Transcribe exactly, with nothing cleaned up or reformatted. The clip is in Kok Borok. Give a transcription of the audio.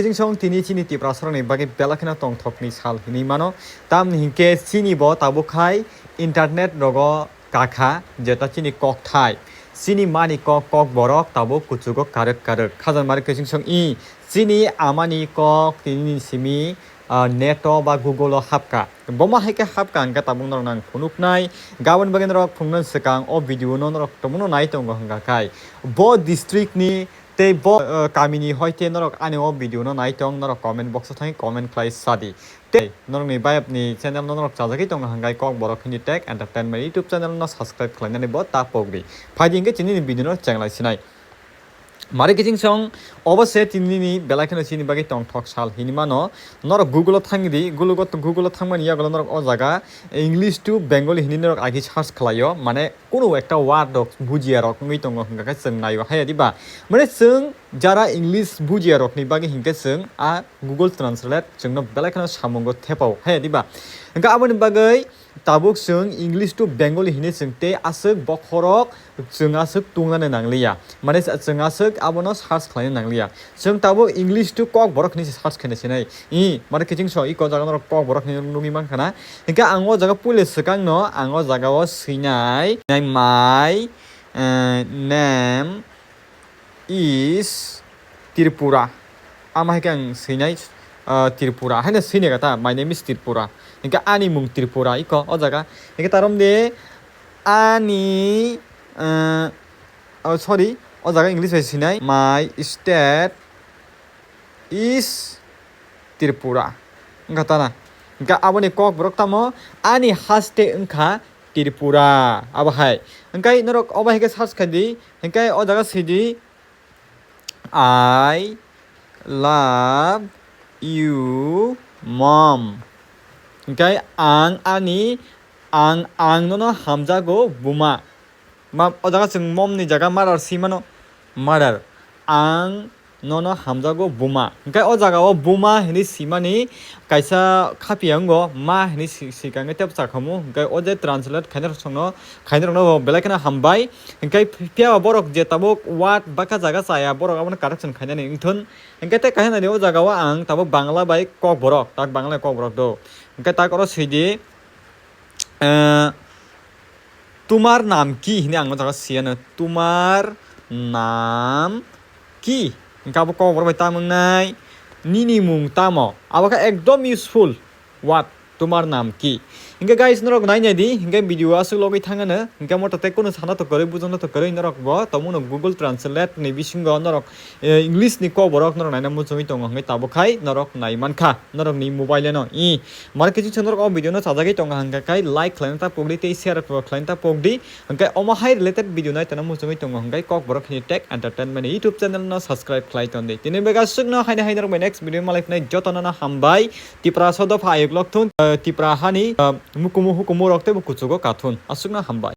Kiching song tini chini Tiprasarokni bagwi belai kheno tongthokni sal hinwi mano. Tamni hinkhe chini bo tabuk khai internet rogo kakha, jeta chini kokthai. Chini mani kok, kok borok tabuk kuchugo karwk karwk. Khajan mari kiching song i chini amani kok tini ni simi, ah, neto ba Google o hapka. Bomo hai khe hapka hingkhe tabuk norok nang phunuknai. Gabon bagwi norok phunuknani swkang o video no norok tongmano nai tongo hingka khai. Bo district ni tei bo, ah, kamini hoi tei norok ani o video no nai tong norok comment box o thangwi comment khlai sadi. Tei norokni bayapni channel no norok chajagwi tongo hingkhe kok borok hindi tech entertainment YouTube channel no subscribe khlainani bo ta pogri. Phaidi hingkhe chini ni video no chenglai sinai. Mari kiching song, obo se tinini belai kheno chini bagwi tongthok sal hinwi mano. Norok Google o thangdi, Google o, Google o thangmani yagulo norok o jaga English to Bengali hinwi norok agi search khlaio. Mane kunu ekta word rok bujiya rok wngwi tongo hingka khe chwng naio haya diba. Mane chwng jara English bujiya rokni bagwi hinkhe chwng a Google Translate chwngno belai kheno samungo thepao haya diba. Hingkhe aboni bagwi tabuk chwng English to Bengali hinwi chwng tei aswk bokhorok chwng aswk tungnani nangliya. Mane chwng aswk abono search khlaina nangliya. Chwng tabuk English to Kokborok hinwi se search khaina sinai. I, mane kiching so, i ko jaga norok Kokborok hinwi nugwi mankha na. Hingkhe ang o jaga puila swkangno, ang o jaga o swinai, nai my, eh, name is Tripura. Ama hai khe ang swinai, ah, Tripura. Haino swinai kha ta, "My name is Tripura." Hingkhe ani mung Tripura, iko o jaga. Hingkhe tarom de ani, ah, oh, sorry, o jaga English bai swinai, "My state is Tripura." Wngkha ta na? Hingkhe aboni Kokborok tamo ani haste wngkha Tripura. Abo hai. Hingkhe norok obo hai khe search khai di. Hingkhe o jaga sidi, "I love you, mom." Hingkhe ang ani, ang, ang nono hamjago, buma. Ma, o jaga chwng mom ni jaga mother si mano, mother. Ang nono hamjago, buma. Hingkhe o jaga o buma hinwi simani kaisa khapia wngo, ma hinwi si-, sikangwi tei bwsa khamu. Hingkhe o je translate khainai rok songno, khainai rokno bo belai kheno hambai. Hingkhe phiya ba borok je tabuk word baka jaga chaya, borok abono correction khainani wngthun. Hingkhe tei kaisa nani o jaga o ang tabuk Bangla bai Kokborok, tak Bangla bai Kokborok do. Hingkhe tak oro swidi, eh, "Tumar naam ki?" hinwi ang o jaga swiyano, "Tumar naam ki?" Hingkhe abo Kokborok bai tamo wngnai, "Nini mung tamo?" Abo khe ekdom useful word, "Tumar naam ki?" Hingkhe guys, norok nai nai di, hingkhe video aswk logwi thangano, hingkhe moto tei kunu sana to kwrwi, bujokno to kwrwi, norok bo tongmano Google Translate ni bisingo norok, eh, English ni Kokborok norok naina muchungwi tongo, hingkhe tabuk khai norok nai mankha norokni mobile no. I, mare kiching chwng norok o video no chajagwi tongo hingkha khai like khlaina ta pokdi tei share khlaina ta pokdi. Hingkhe omo hai related video nai tongna muchungwi tongo hingkhe Kokborok hini Tech Entertainment YouTube channel no subscribe khlai tondi. Tini bega sukno haino haino rok bai next video malai phnai jotono no hambai. Tipra sodo pha ayuk lok thun, eh, Tipra hani, eh, mukumu hukumu rok tei bo kuchugo kathun. Aswkno hambai.